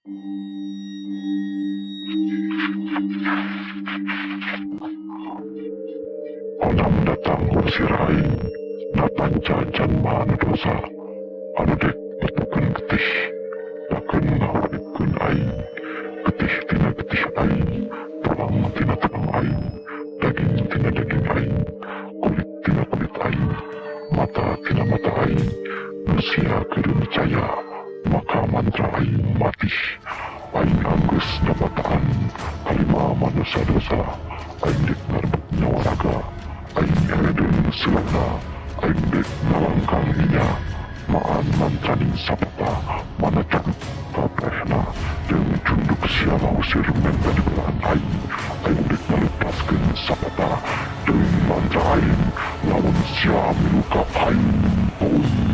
Onam datang ku sirah aing na panca janma anu dosa anu dek metukeun getih pakeun ngahuripkeun aing getih tina getih aing tulang tina tulang aing daging tina daging aing kulit tina kulit aing mata tina mata aing nu sia kudu micaya maka mantra aing matih aing anggeus dapataan kalima manusa dosa aing dek ngarebut nyawa raga aing eredeun silapna aing dek ngalangkang inya maan mantraning sapata mana cunduk kaprehna deung cunduk sia ngahusir menta dibelaan aing aing dek ngalepaskeun sapata deung mantra aing lamun sia milu ka aing.